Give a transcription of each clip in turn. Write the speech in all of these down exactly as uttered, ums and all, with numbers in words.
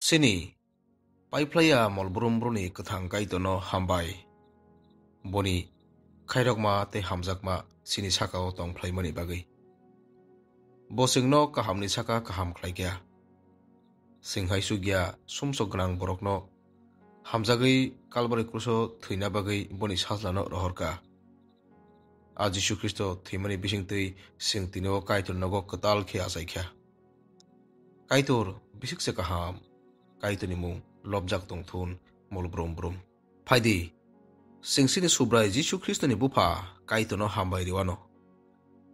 Chini paiphlaiya mol brum brumni kwthang Kaitorno hambai. Boni khairokma tei hamjakma chini sakao tong phlaimani bagwi. Bo chwngno kahamni saka kaham khlaikha. Chwng hai chukya sumsok gwnang borokno hamjagwi Kalbari kruso thwina bagwi boni sajlano rohorkha. A Jisu Khristo thwimani bisingtwi chwng tini o Kaitor nogo kwtal khe achaikha. Kaitor bisikse kaham, Kaitorni mung lobjak tongthun mol brum brum. Phaidi, chwng chini Subrai Jisu Khristoni Bupha Kaitorno hambai riwano.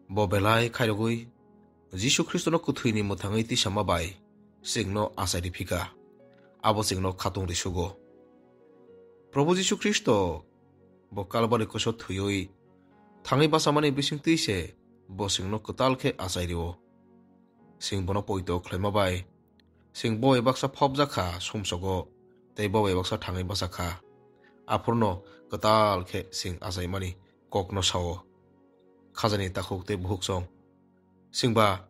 Bo belai khairogwi Jisu Khristono kwthwini mwthangwi tisama bai chwngno achai riphikha. Abo chwngno khatung risugo. Probhu Jisu Khristo bo Kalbari kruso thwiwi thangwi bachamani bisingtwi se bo chwngno kwtal khe achai rio. Chwng bono poito khlaima bai chwng bo bai baksa phobjakha sumsogo tei bo bai baksa thangwi bachakha. Aphurno kwtal khe chwng achaimani kokno sao. Khajani takhuk tei bukhuk song. Chwngba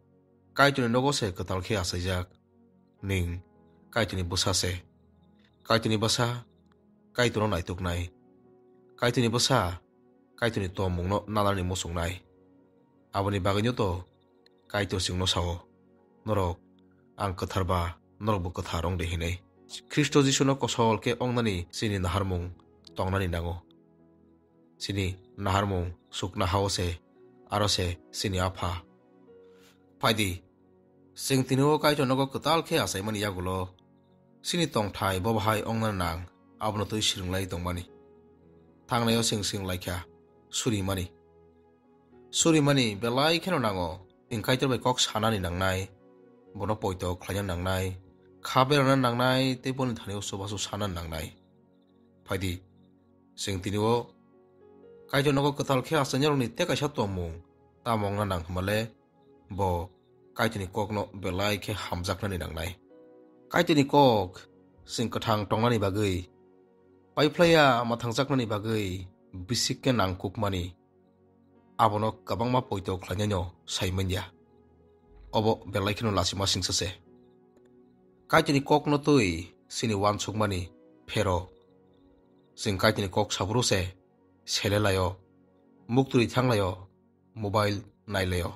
Kaitorni nogo se kwtal khe achaijak. Ning Kaitorni bwsa se. Kaitorni bwsa Kaitorno naituknai. Kaitorni bwsa Kaitorni tongmungno nanani muchungnai. Aboni bagwino to Kaitor chwngno sao, "Norok ang kwthar ba, norokbo kwthar wng de," hinwi. Khristo Jisuno kosol khe wngnani chini naharmung tongnani nango. Chini naharmung chuknohao se, aro se chini Apha. Phaidi, chwng tini o Kaitor nogo kwtal khe achaimani yagulo chini tongthai bo bahai wngnani nang, abono twi swrwnglai tongmani. Thangnaio chwng swrwnglaikha, surimani. Surimani belai kheno nango, chwng Kaitor bai kok sanani nangnai, bono poito khlaina nangnai, kha berana nangnai tei boni thani o chubachu sana nangnai. Phaidi, chwng tini o Kaitor nogo kwtal khe achainarokni tei kaisa tongmung tamo wngna nang hwnba le, bo Kaitorni kokno belai khe hamjaknani nangnai. Kaitorni kok chwng kwthang tongnani bagwi, paiphlaiya mwthangjaknani bagwi bisik khe nangkukmani. Abono kwbangma poito khlainaino sai manya. Obo belai kheno lachima singsa se. Kaitorni kokno twi chini uansukmani phero. Chwng Kaitorni kok saphuru se sele laio, muktwi thang laio, mobile nai laio.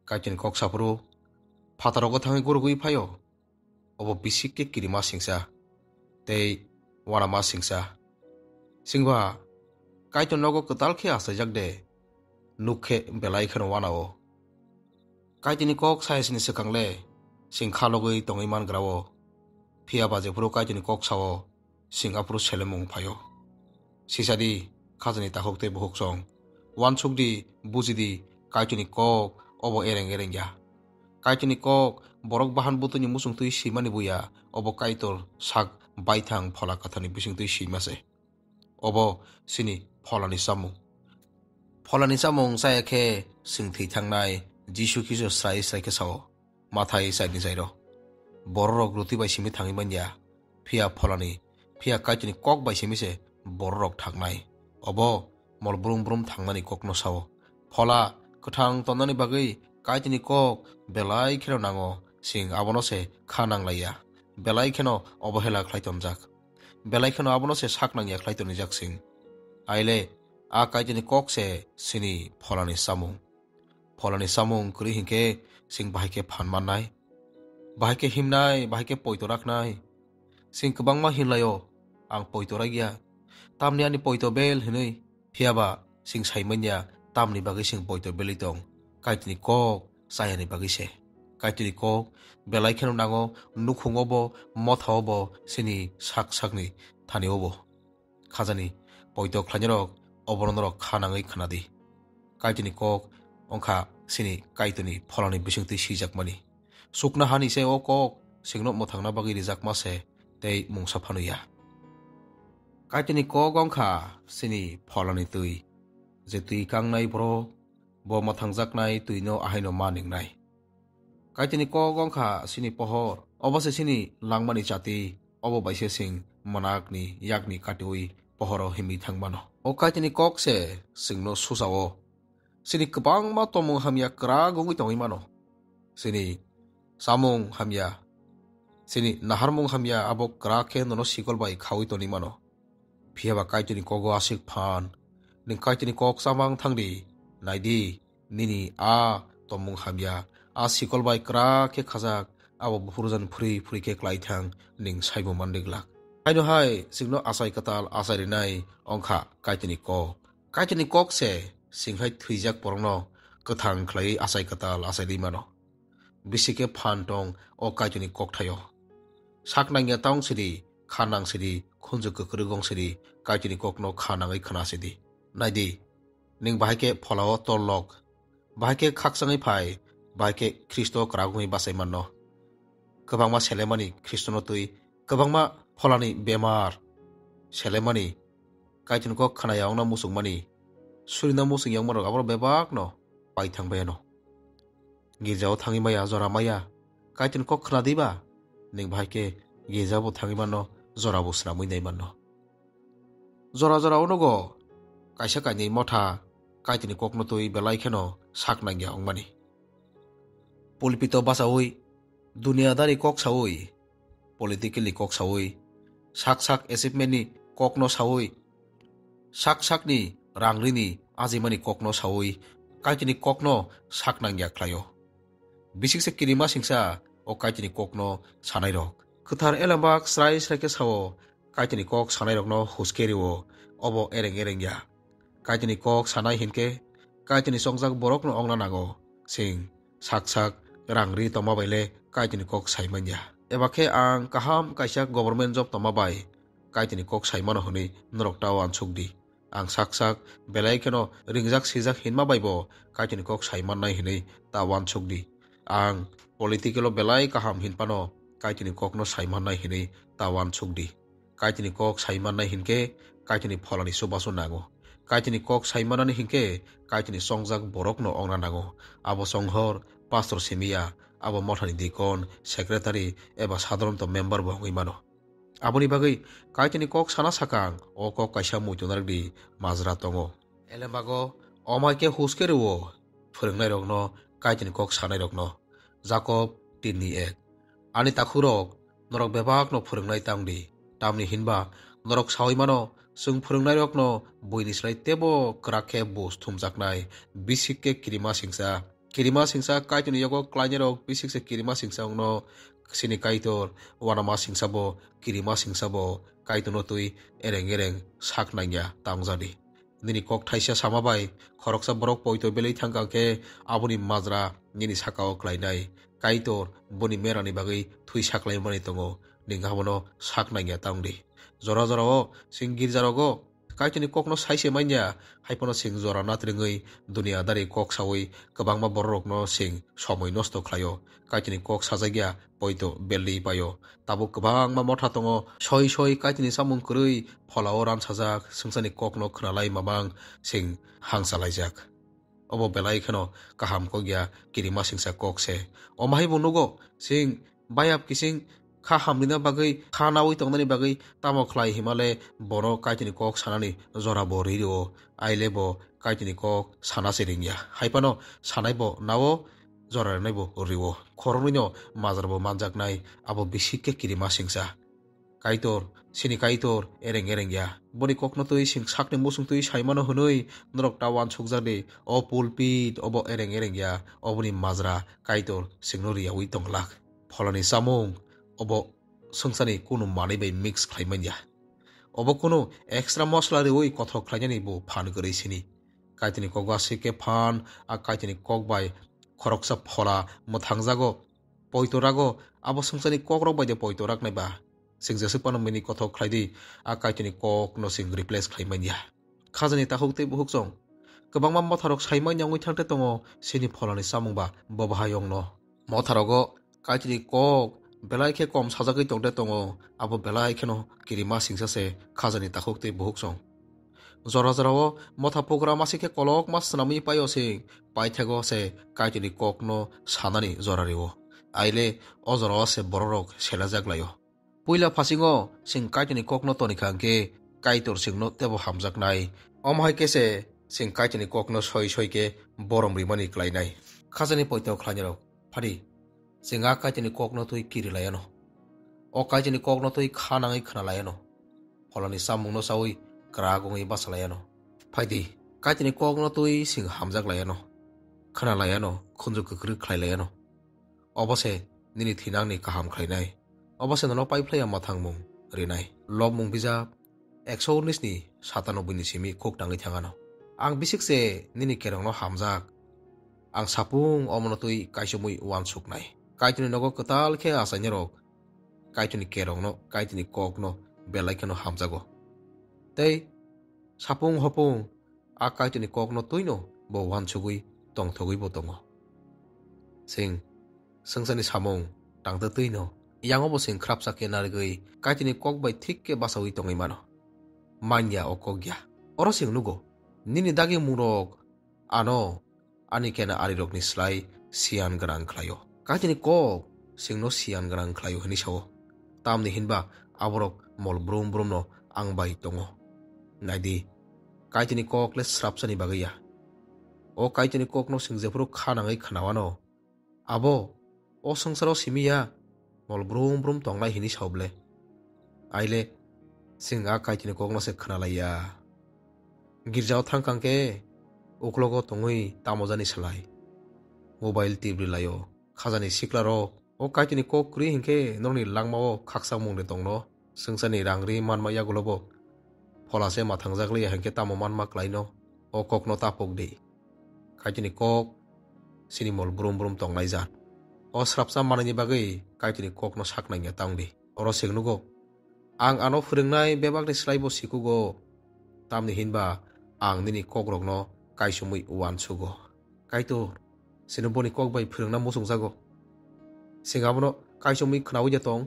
Kaitorni kok saphuru phataro gw thangwi gurugwi phaio. Obo bisik khe kirima singsa tei uanama singsa. Chwngba Kaitor nogo kwtal khe achaijak de, nuk khe belai kheno uanao. Kaitorni kok sai sini swkang le chwng khalogwi tongwi man gra o. Phiya ba jephuru Kaitorni kok sao, chwng aphuru selemung phaio. Sisadi, khajani takhuk tei bukhuk song. Uansukdi, bujidi, Kaitorni kok obo ereng ereng ya. Kaitorni kok borok bahan butwini muchungtwi swimani buya, obo Kaitor sak baithang Phola Kwtharni bisingtwi swima se. Obo chini pholani chamung. Pholani chamung chaya khe chwng thwi thangnai, Jisu Khristo srai srai khe sao. Mathai chaini chairo. Bororok ruti bai simi thangwi manya, phiya pholani, phiya Kaitorni kok bai simi se bororok thangnai. Obo mol brum brum thangnani kokno sao. Phola kwthang tonnani bagwi Kaitorni kok belai kheno nango, chwng abono se kha nanglaiya. Belai kheno obohela khlai tonjak. Belai kheno abono se sak nangya khlai tonijak chwng. Aile, a Kaitorni kok se chini pholani chamung. Pholani chamung kwrwi hinkhe chwng bahai khe phan mannai, bahai khe himnai, bahai khe poito raknai. Chwng kwbangma hinlaio, "Ang poito rakya, tamni ani poito bel," hinwi. Phiyaba chwng sai manya tamni bagwi chwng poito belwi tong, Kaitorni kok chayani bagwi se. Kaitorni kok belai kheno nango, nukhungo bo, mothao bo, chini sak sakni thani o bo. Khajani poito khlainarok obono norok kha nangwi khna di. Kaitorni kok wngkha chini Kaitorni pholani bisingtwi swijakmani. Chuknohani se o kok chwngno mwthangna bagwi rijakma se tei mungsa phano ya. Kaitorni kok wngkha chini pholani twi. Je twi kangnai borok bo mwthangjaknai twino ahaino ma ningnai. Kaitorni kok wngkha chini pohor, obo se chini langmani chati, obo bai se chwng mwnakni yakni katiui pohoro himwi thang mano. O Kaitorni kok se chwngno suchao. Chini kwbangma tongmung hamya kwrak wngwi tongwi mano. Chini chamung hamya, Chini naharmung hamya abo kwrak khe nono sikol bai khaui toni mano. Phiya ba Kaitorni kogo aswk phan. Nwng Kaitorni kok chamang thang di. Nai di, nini a tongmung hamya, a sikol bai kwrak khe khajak, abo buphuru jan phuri phuri khe klai thang, nwng saibo man di glak. Haino hai chwngno achai kwtal achai rinai wngkha Kaitorni kok. Kaitorni kok se chwng hai thwijak borokno kwthang khlaiwi achai kwtal achai ri mano. Bisi khe phan tong o Kaitorni kokthaio. Sak nangya taung sidi, kha nang sidi, khunju kwkrwgong sidi, Kaitorni kokno kha nangwi khna sidi. Nai di, nwng bahai khe pholao torlok, bahai khe khakchangwi phai, bahai khe Khristo kwrak wngwi bachai manno. Kwbangma selemani Khristono twi, kwbangma pholani bemar selemani, Kaitorni kok khnaya wngna muchungmani, surina muchung yangmarok aborok bebakno paithang bai ano. Girjao thangwi maya, jora maya, Kaitorni kok khna diba? Nwng bahai khe girjabo thangwi manno, jorabo swnamwi nai manno. Jora jora o nugo kaisa kainwi motha Kaitorni kokno twi belai kheno sak nangya wngmani. Pulpito bachaui, duniadari kok saui, politically kok saui, sak sak achievement ni kokno saui, sak sakni rangrini ajimani kokno saui, Kaitorni kokno sak nangya khlaio. Bisik se kirima singsa o Kaitorni kokno sanairok. Kwthar elembak srai srai khe sao, Kaitorni kok sanairokno huske rio, obo ereng ereng ya. Kaitorni kok sanai hinkhe, Kaitorni chongjak borokno ongna nango. Sing sak sak rang ri tongma bai le Kaitorni kok sai manya. Eba khe ang kaham kaisa government job tongma bai Kaitorni kok sai mano hwnwi norok ta uansuk di. Ang sak sak belai kheno ringjak sijak hinma bai bo Kaitorni kok sai mannai hwnwi ta uansuk di. Ang political o belai kaham hinphano Kaitorni kokno sai mannai hwnwi ta uansuk di. Kaitorni kok sai mannai hinkhe Kaitorni pholani chubachu nango. Kaitorni kok sai mannani hinkhe Kaitorni chongjak borokno ongna nango. Abo chonghor, pastor simi ya, abo mothani deacon, secretary eba sadharanto member bo wngwi mano. Aboni bagwi Kaitorni kok sana sakang o kok kaisa muitu narwk di majra tongo. Elembago omai khe huske rwo phwrwngnairokno, Kaitorni kok sanairokno. Jakob tin ni ek. Ani takhukrok, norok bebakno phwrwngnai tang di, tamni hinba norok saui mano, chwng phwrwngnairokno buini slai teibo kwrak khe buj thumjaknai, bisik khe kirima singsa. Kirima singsa Kaitorni yogo klainairok bisik se kirima singsa wngno, chini Kaitor, uanama singsa bo, kirima singsa bo, Kaitorno twi ereng ereng sak nangya ta wngjadi. Nini kok thaisa sama bai khoroksa borok poito belwi thangkha khe aboni majra nini sakao klainai. Kaitor boni merani bagwi thwi saklaimani tongo, nwng abono sak nangya ta wngdi. Jora jorao chwng girjarogo Kaitorni kokno sai se manya, hai phano chwng jora natrwngwi duniadari kok saui kwbangma bororokno chwng somoi nosto khlaio. Kaitorni kok sajakya poito belwi paio. Tabuk kwbangma motha tongo, soi soi Kaitorni chamung kwrwi pholao ransajak, swngcharni kokno khwnalai mamang chwng hangchalaijak. Obo belai kheno kaham kok ya, kirima singsa kok se. Omo hai bo nugo, chwng bayap kising kha hamrina bagwi, kha naui tongnani bagwi tamo khlai himale bono Kaitorni kok sanani jora bo ri rio, aile bo Kaitorni kok sana se ringya. Hai phano sanai bo nao, jora rinai bo rio. Khoroknwino majra bo manjaknai, abo bisik khe kirima singsa. Kaitor, chini Kaitor, ereng ereng ya. Boni kokno twi chwng sakni muchung twi sai mano hwnwi norok ta uansukjak di. O pulpit, obo ereng ereng ya. Oboni majra Kaitor chwngno riyaui tong glak. Pholani chamung, obo swngcharni kunu manwi bai mix khlai man ya. Obo kunu extra mosla riui kothok khlainani bo phan kwrwi sini. Kaitorni kok aswk khe phan, a Kaitorni kok bai khoroksa phola mwthangjago, poito rago, abo swngcharni kokrok bai de poito raknai ba. Chwng jeswk phano mini kothok khlai di, a Kaitorni kokno chwng replace khlai man ya. Khajani takhuk tei bukhuk chwng kwbangma motharok sai manya wngwi thang te tongo, chini pholani chamung ba bo bahai ongno. Motharogo Kaitorni kok belai khe kom sajagwi tong te tongo, abo belai kheno kirima singsa se khajani takhuk tei bukhuk chwng. Jora jorao motha pugra masi khe kolokma swnamwi paio se, paithego se Kaitorni kokno sanani jora rio. Aile o jorao se bororok selajak laio. Puila phasingo chwng Kaitorni kokno toni kha hwnkhe Kaitor chwngno teibo hamjaknai. Omo hai khe se chwng Kaitorni kokno soi soi khe borom rimani klainai. Khajani poito khlainirok, phadi chwng a Kaitorni kokno twi kiri laiano. O Kaitorni kokno twi kha nangwi khna laiano. Pholani chamungno chawi kwrak wngwi bacha laiano. Phaidi, Kaitorni kokno twi sing hamjak laiano. Khna laiano, khunju kwkrwi khlai laiano. Obo se nini thinangni kaham khlainai. Obo se nono paiphlaiya mwthangmung rinai. Lobmung bijap ekso unis ni satanobui ni simi khuk tangwi thangano. Ang bisik se nini kerongno hamjak. Ang sapung omono twi kaisomwi uansuknai. Kaitorni nogo kwtal khe achainai rok Kaitorni kerongno, Kaitorni kokno belai kheno hamjago. Tei sapung hopung a Kaitorni kokno twino bo uansugwi tongthogwi bo tongo. Sing swngcharni samung tangtwi twino yango bo sing khrapsa khe narigwi Kaitorni kok bai thik khe bachaui tongwi mano. Manya o kok ya. Oro sing nugo, nini dagi mungrok ano ani kena arirokni slai siyan gwnang khlaio. Kaitorni kok singno siyan gwnang khlaio hwnwi sao. Tamni hinba aborok mol brum brumno ang bai tongo. Naidi, Kaitorni kok le srapsani bagwi ya. O Kaitorni kokno sing jephuru kha nangwi khnawano, abo o swngcharo simi ya, mol brum brum tongnai hwnwi sao ble. Aile, sing a Kaitorni kokno se khna lai ya. Girjao thang kang khe uklogo tongwi tamo jani slai mobile tibri laio. Khajani siklarok, o Kaitorni kok kwrwi hinkhe norokni langmao khakchangmung de tongno. Swngcharni rang ri manma yagulobo phola se mathangjak liya hinkhe tamo manma klaino? O kokno tapok di. Kaitorni kok sini mol brum brum tongnai jat. O srapsa manani bagwi Kaitorni kokno sak nangya tang di. Oro sing nugo, ang ano phwrwngnai bebakni slai bo sikugo, tamni hinba ang nini kokrokno kaisomwi uansugo. Kaitor, sino boni kok bai phwrwngna muchungjago. Sing abono kaisomwi khnaui de tong,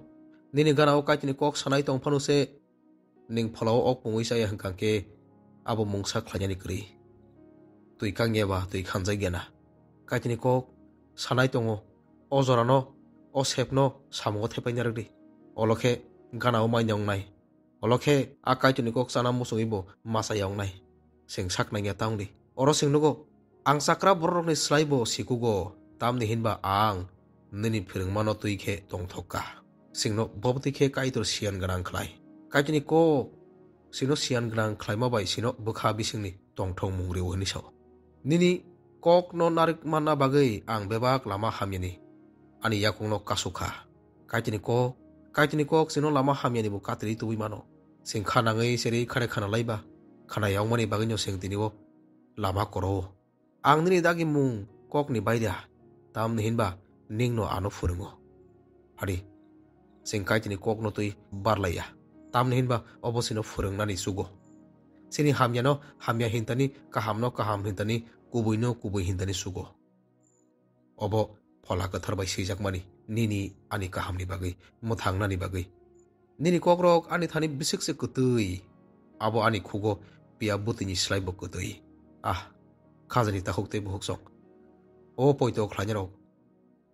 nini gana-o Kaitorni kok sanai tong phano se ning pholao ok pungwi chaya hwnkha khe abo mungsa khlainani kwrwi. Twi kangya ba twi khanjakya na. Kaitorni kok sanai tongo, o jorano, o sepno samungo thepai narwk di. Olo khe gana-o manya wngnai. Olo khe a Kaitorni kok chana muchungwi bo machaya wngnai. Sing sak nangya ta wng di. Oro sing nugo, ang chakra bororokni slai bo sikugo, tamni hinba ang nini phwrwngmano twi khe tongthok kha. Singno bo twi khe Kaitor siyan gwnang khlai. Kaitorni kok sino siyan gwnang khlaima bai sino bwkha bisingni tongthokmung rio hwnwi sao. Nini kokno narwk manna bagwi ang bebak lama hamyani ani yakungno kasuk kha. Kaitorni kok, Kaitorni kok sino lama hamyani bo katrwi tubui mano. Sing kha nangwi serwi khare khana laiba, khana yokmani bagwino sing tini o lama koro-o. Ang nini dagi mung kokni baida, tamni hinba ningno ano phwrwngo. Adi, sing Kaitorni kokno twi barlaiya, tamni hinba obo sino phwrwngnani chugo. Sini hamyano hamya hintani, kahamno kaham hintani, kubuino kubui hintani chugo. Obo Phola Kwthar bai swijakmani, nini ani kahamni bagwi, mwthangnani bagwi. Nini kokrok ani thani bisik se kwtwi, abo ani khugo piya bwtwini slai bo kwtwi. Ah, khajani takhuk tei bukhuk song. O poito khlainarok,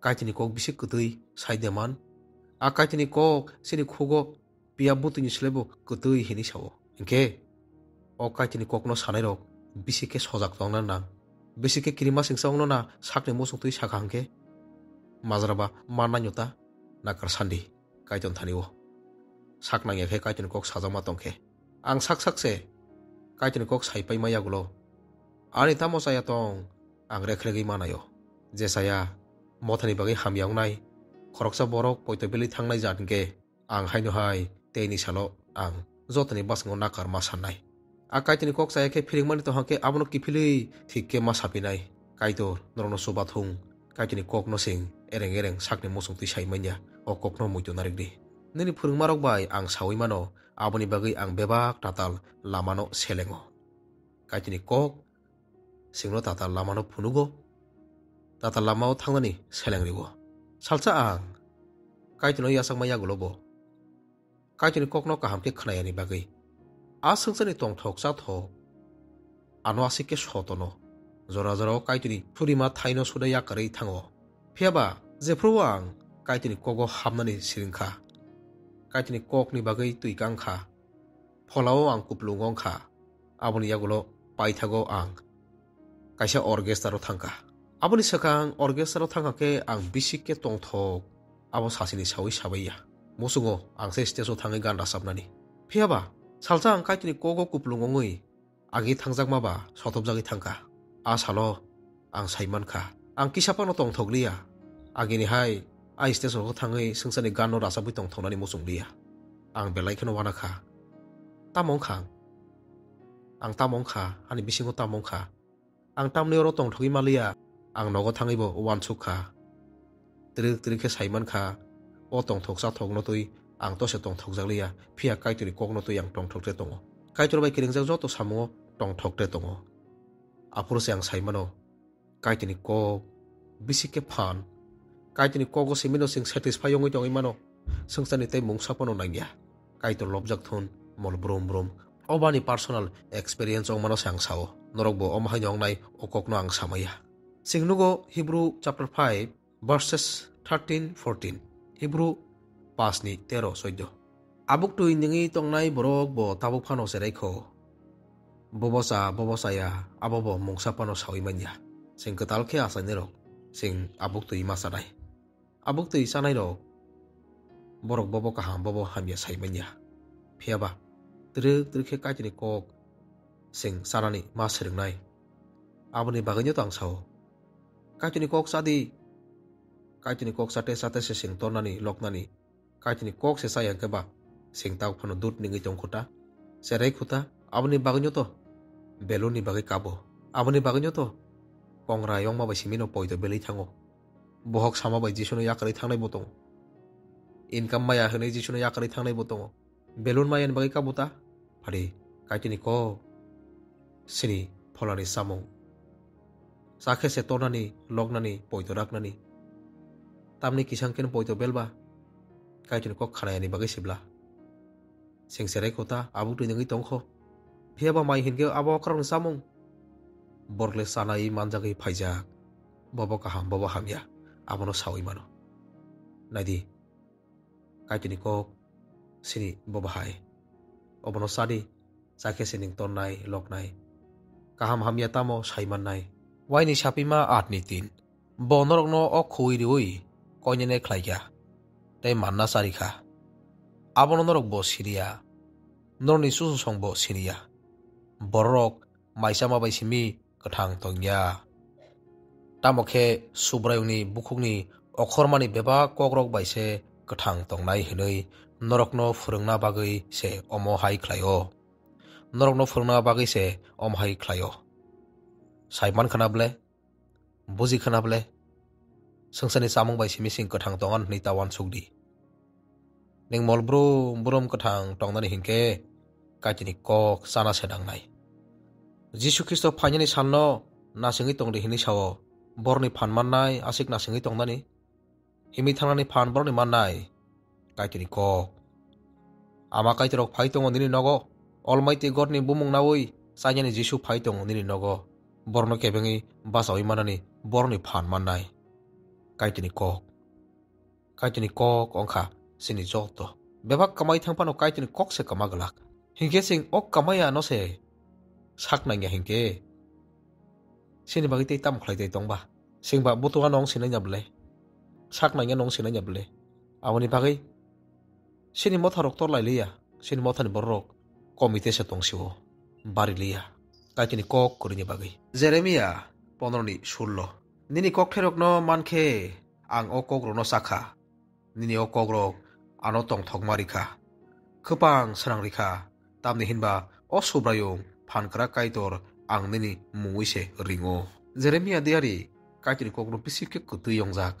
Kaitorni kok bisik kwtwi sai de man? A Kaitorni kok sini khugo piya bwtwini slai bo kwtwi hini sao. Hinkhe o Kaitorni kokno sanairok bisik khe sojak tongna nang. Bisik khe kirima singsa wngno na sakni muchung twi sakha hinkhe? Majra ba mannaino ta nakar sandi. Kaitorni thani o sak nangya khe Kaitorni kok sajakma tong khe. Ang sak sak se Kaitorni kok sai paima yagulo. Ani tamo chaya tong, ang rek regwi manaio. Je chaya, mothani bagwi hamya wngnai, khoroksa borok poito belwi thangnai jat hinkhe, ang haino hai teini salo ang jotoni bwskango nakar ma sannai. A Kaitorni kok chaya khe phirikmani tongkha khe abono kiphilwi thik khe ma sapinai. Kaitor, norokno chuba thung, Kaitorni kokno sing ereng ereng sakni muchung twi sai manya, o kokno muitu narwk di. Nini phwrwngmarok bai ang saui mano, aboni bagwi ang bebak tatal lamano selengo. Kaitorni kok singno tatal lamano phunugo, tatal lamao thangnani seleng rio. Salsa ang Kaitorno yachakma yagulo bo Kaitorni kokno kaham khe khnayani bagwi. A swngcharni tongthok chathok ano aswk khe sotono. Jora jorao Kaitorni phurima thaino suda yakarwi thango. Phiyaba jephru ang Kaitorni kogo hapnani siring kha. Kaitorni kokni bagwi twi kang kha. Pholao ang kuplung wng kha. Aboni yagulo paithago ang kaisa orchestra-o thang kha. Aboni swkang orchestra-o thang kha khe ang bisik khe tongthok abo sasini saui sabaiya. Muchungo ang se stage o thangwi gan rachapnani. Phiyaba, salsa ang Kaitorni kogo kuplung wngwi agi thangjakma ba sotopjagwi thangkha. A salo ang saimankha, ang kisa phano tongthokliya. Agini hai a stage o thangwi swngcharni ganno rachapwi tongthoknani muchungliya. Ang belai kheno wanakha. Tamo wngkha ang? Ang tamo wngkha? Ani bisingo tamo wngkha? Ang tamni oro tongthogwi maliya, ang nogo thangwibo uansuk kha. Twrwk twrwk khe saiman kha, o tongthok chathokno twi ang tose tongthokjakliya, phiya Kaitorni kokno twi ang tongthok de tongo. Kaitor bai kiringjak joto samungo tongthok de tongo. Aphuru se ang saimano, Kaitorni kok bisi khe phan. Kaitorni kogo simino chwng satisfy wngwi tongwi mano. Swngcharni tei mungsa phano nangya. Kaitor lobjak thun, mol brum brum. Obani personal experience wngmano se ang sao. Norokbo omo haino wngnai o kokno ang samaya. Chwng nugo Hebrew chapter five, verses thirteen, fourteen. Hebrew paanch ni tero, choddo. Abuk twi nungwi tongnai borok bo tabuk phano cherai kho. Bobo cha, bobo chaya, abo bo mungsa phano saui manya. Chwng kwtal khe achainairok, chwng abuk twi ma chanai. Abuk twi chanairok, borok bobo kaham, bobo hamya sai manya. Phiyaba, twrwk twrwk khe Kaitorni kok chwng chanani ma swrwngnai. Aboni bagwino to ang sao. Kaitorni kok cha di. Kaitorni kok chate chate se chwng tornani, loknani. Kaitorni kok se chaya hwnkhe ba, chwng tabuk phano dut nungwi tong khuta, cherai khuta, aboni bagwino to belunni bagwi kabo. Aboni bagwino to kongra yongma bai simino poito belwi thango. Bohok sama bai Jisuno yakarwi thangnai bo tongo. Income maya hwnwi Jisuno yakarwi thangnai bo tongo. Belun maya ni bagwi kabo ta? Phari, Kaitorni kok sini pholani samung. Chakhe se tornani, loknani, poito raknani. Tamni kisang khe poito belba, Kaitorni kok khanayani bagwi sibla. Chwng cherai kho ta, abuk twi nungwi tong kho. Phiyaba mai hinkhe abo okrangni samung. Borok le chanai manjagwi phaijak. Bobo kaham, bobo hamya. Abono saui mano. Naidi. Kaitorni kok sini bo bahai. Obono sadi, chakhe se ning tornai, loknai. Kaham hamya tamo sai mannai. Waini sapima aat ni tin. Bo norokno o khuwi riwi koinene khlaikha, tei manna charikha. Abono norok bo siriya, norokni chuchusong bo siriya. Bororok maisama bai simi kwthang tongya. Tamo khe Subraiyungni bukhukni okhormani bebak kokrok bai se kwthang tongnai hwnwi norokno phwrwngna bagwi se omo hai khlai-o. Norokno phwrwngna bagwi se omo hai khlai-o. Sai man khna ble? Buji khna ble? Swngcharni chamung bai simi chwng kwthang tongan hwnwi ta uansuk di. Nwng mol brum brum kwthang tongnani hinkhe Kaitorni kok chana se nangnai. Jisu Khristo phainani salno nasingwi tongdi hwnwi sao, borokni phan mannai aswk nasingwi tongnani? Himwi thangnani phan borokni mannai? Kaitorni kok. Ama Kaitorrok phai tongo nini nogo, Almighty Godni bumung naui chainani Jisu phai tongo nini nogo, borokno kebengwi bachaui manani borokni phan mannai. Kaitorni kok. Kaitorni kok wngkha chini joto. Bebak kamai thang phano Kaitorni kok se kama glak. Hinkhe chwng o kamai ano se sak nangya hinkhe. Chini bagwi tei tamo khlai tei tongba? Chwngba butuha nong sinai ya bwle? Sak nangya nong sinai ya bwle? Aboni bagwi chini motha rok tor lai liya. Chini mothani borok komite se tong sio. Bari liya. Kaitorni kok kwrwini bagwi. Jeremia pondro ni sullo. Nini kokthairokno mankhe ang o kokrokno sakha. Nini o kokrok ano tongthokma rikha. Khwpang swnang rikha. Tamni hinba o Subraiyung phankra Kaitor ang nini mungwi se ringo. Jeremia diari Kaitorni kokno bisi khe kwtwi yongjak.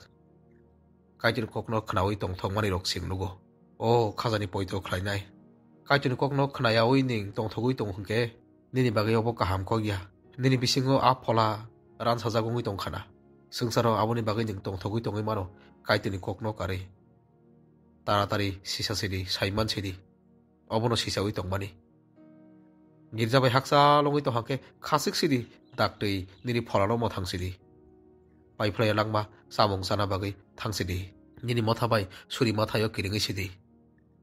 Kaitorni kokno khnaui tongthokmani rok chwng nugo. O khajani poito khlainai. Kaitorni kokno khnayaui ning tongthogwi tong hwnkhe, nini bagwi obo kaham kok ya. Nini bisingo a phola ransajak wngwi tong khana. Swngcharo aboni bagwi ning tongthogwi tongwi mano, Kaitorni kokno karwi. Taratari sisa sidi, saiman sidi. Obono sisaui tongmani. Girja bai hakchal wngwi tong hwnkhe, khachik sidi, daktwi nini pholano mwthang sidi. Paiphlaiya langma chamung chana bagwi thang sidi. Nini motha bai suri mathaio kiringwi sidi.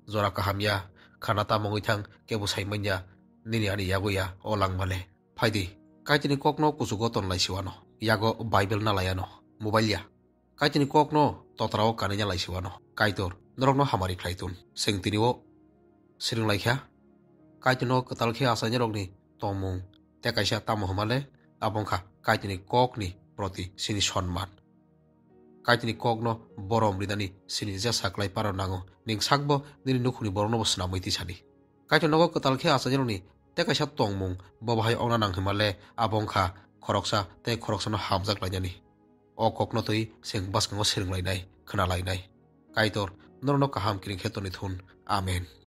Jora kaham ya, khana tamo wngwi thang, kebo sai manya, nini ani yago ya, o langmale. Phaidi, Kaitorni kokno kuchugo ton lai siwano, yago Bible na laiano, mobile ya. Kaitorni kokno totrao kanina lai siwano, Kaitor norokno hamari khlai tun. Chwng tini o swrwng lai kha, Kaitorno kwtal khe achainairokni tongmung tei kaisa tamo hwnmale abo wngkha Kaitorni kokni proti chini sonman. Kaitorni kokno borom rinani chini jesa kwlai paro nango. Ning sakbo nini nukhungni boroknobo swnamwi tisadi. Kaitor nogo kwtal khe achainairokni tei kaisa tongmung bo bahai ongna nang hwnmale abo wngkha khoroksa tei khoroksano hamjak lainani. O kokno twi chwng bwskango swrwng lainai, khna lainai. Kaitor norokno kaham kiring khe toni thun. Amen.